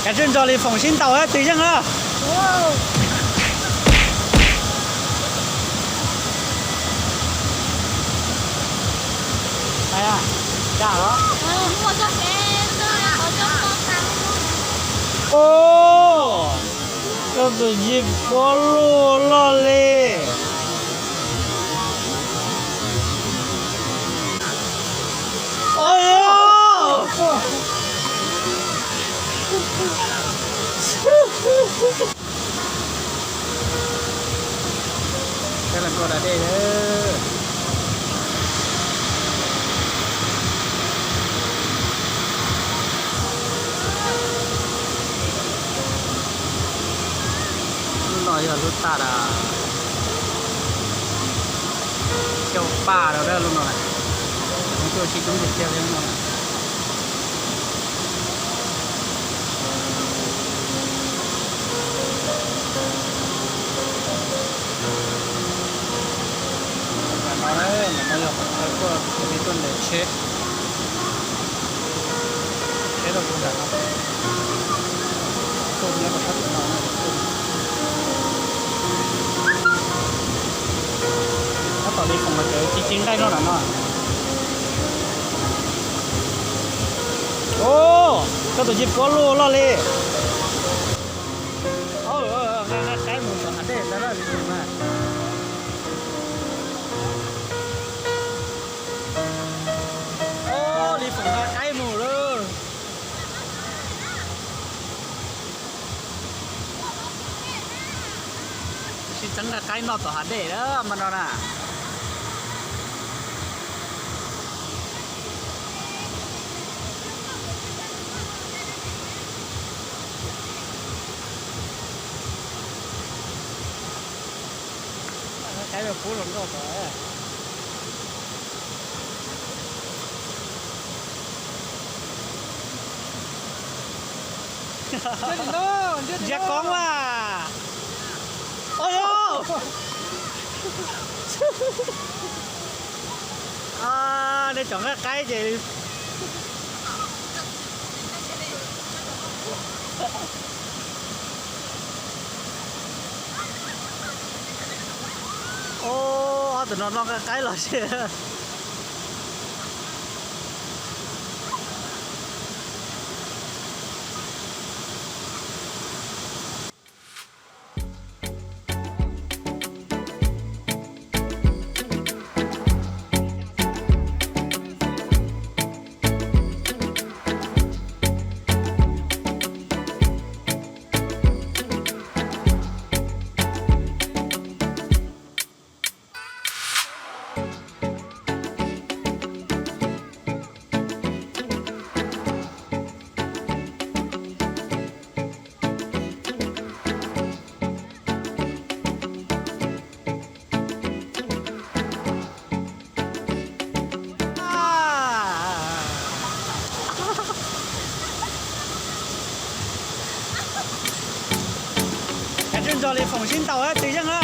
Kav tsij ntso li foom sib ntaus twg yeej na. Koj tus yij puab luj loj li. Peb los nkauj da dej. Lub no yog lub tag da. Xyoo paj rau lub no na. Coob coob tiag tiag li lub no na. Ntawm no, ntawm no yog qhov chaw tuaj, chaw tuaj ntes tsheb. Tsheb rau puag nram no, tuaj nyob rau sab tim no. Tab tom li foom mas cov ci ci nqaij noj nram no. Os, koj tus yij puab luj loj li. Nqa qaib mus tom hav dej ntag li foom na. Os, li foom nqa qaib mus lawm. Sib txeeb nqa qaib noj tom hav dej lawm mas no na. Qaib pub hluas nkauj tom. Ntsia koob mas. Os, nej cov nqa qaib ces. Os, ob tug no noj nqa qaib los tsis. Kav tsij ntso li foom sib ntaus twg yeej na.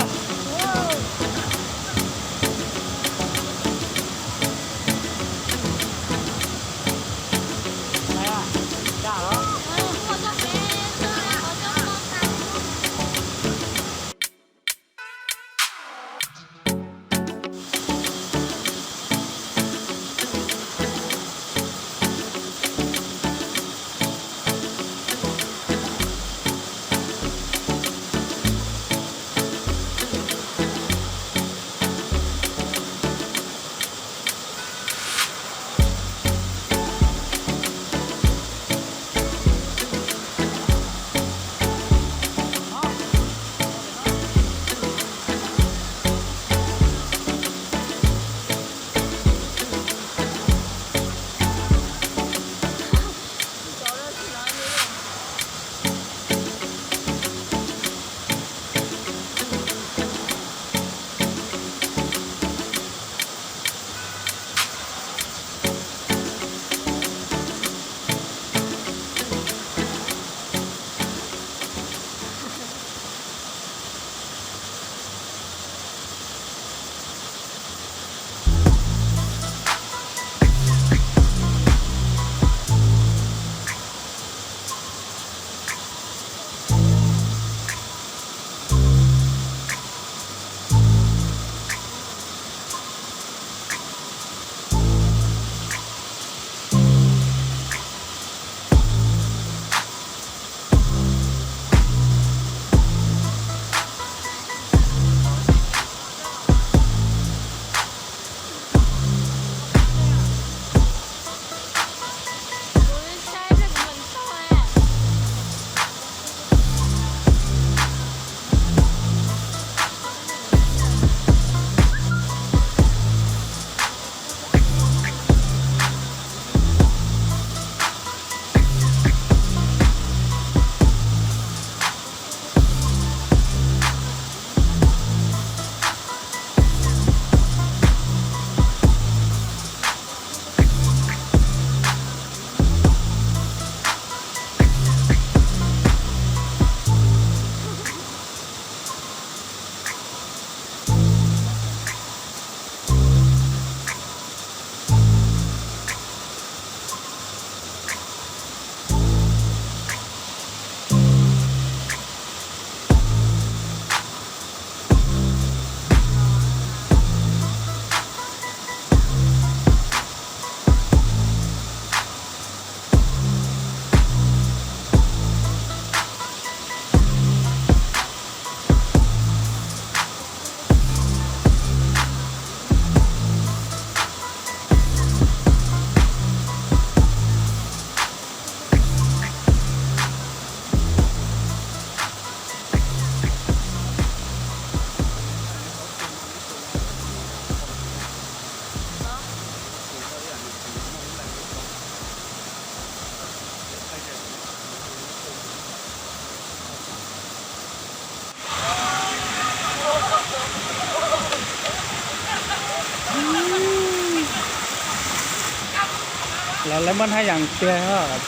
Lawv lawv muab haj yam tiag.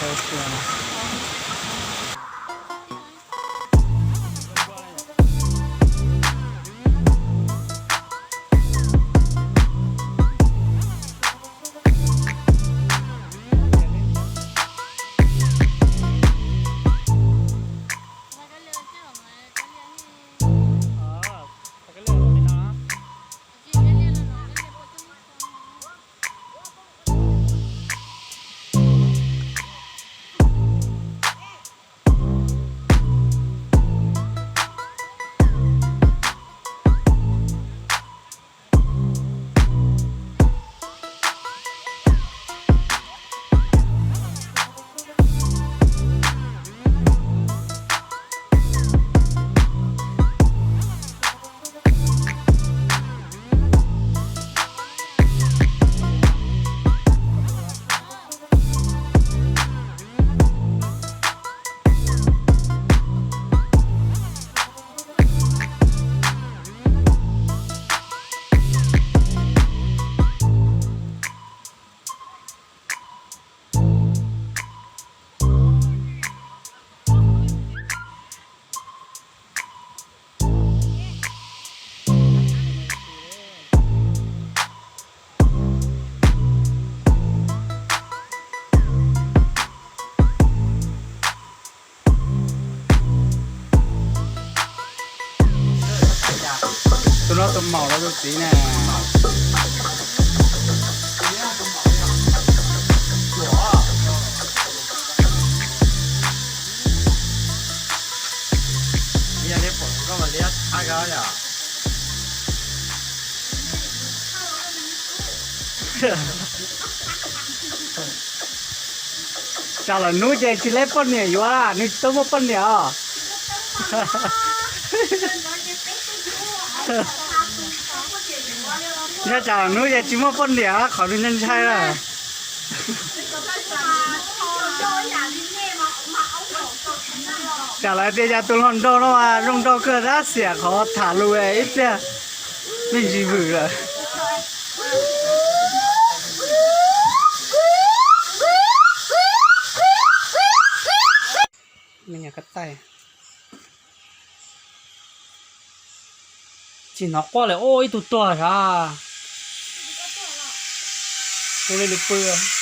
Tus no tus maum los tus txiv ne? Tsam los hnub ces tsis leb poj niam yuav, nws tsis tau muaj poj niam os. Nyob tsam los hnub ces tsis muaj poj niam qhov nws ntshai ntshai lawm. Tsam lawv tias yog tus hluas nraug no mas zoo nraug kawg tab sis xiam qhov tham lus ib pliag me ntsis vwm lawm. Tsis hnov quaj li, ua ib tug tuag sav. Ua li lwm pw.